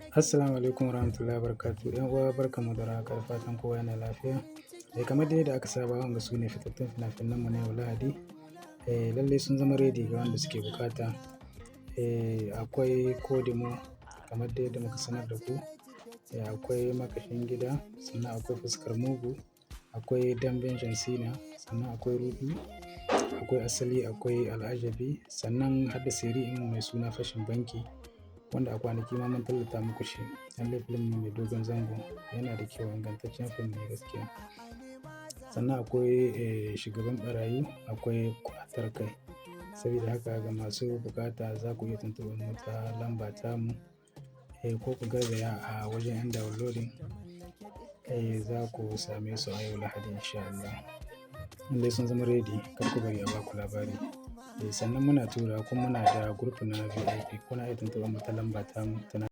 Assalamu alaikum warahmatullahi wabarakatuh. 'Yan uwa, barkanmu da warhaka, da fatan kowa yana lafiya. Kamar dai yadda aka saba, wanga su ne fitattun fina-finan mu na yau Lahadi. Lallai sun zama ready ga wanda suke bukata. Akwai Kodimo kamar dai yadda muka sanar da ku. Akwai Makashin Gida, sannan akwai Fuskar Mugu, akwai Damben John Cena, sannan akwai Ruɗu, akwai Asali, akwai Al'ajabi, sannan har da series ɗin mai suna Fashin Banki, wanda a kwanaki ma mun tallata muku shi. Lallai film ne mai dogon zango, yana da kyau, ingantaccen film ne gaskiya. Sannan akwai Shugaban Ɓarayi, akwai Ƙwatar Kai. Saboda haka, ga masu bukata za ku iya tuntuɓar mu ta lamba tamu, ko ku garzaya a wajen 'yan downloading, za ku same su a yau Lahadi in sha Allah. Lallai sun zama ready, kar ku bari a baku labari. Sannan muna tura kuma muna da group na VIP, kuna iya tuntuɓar mu ta lamba tamu ta.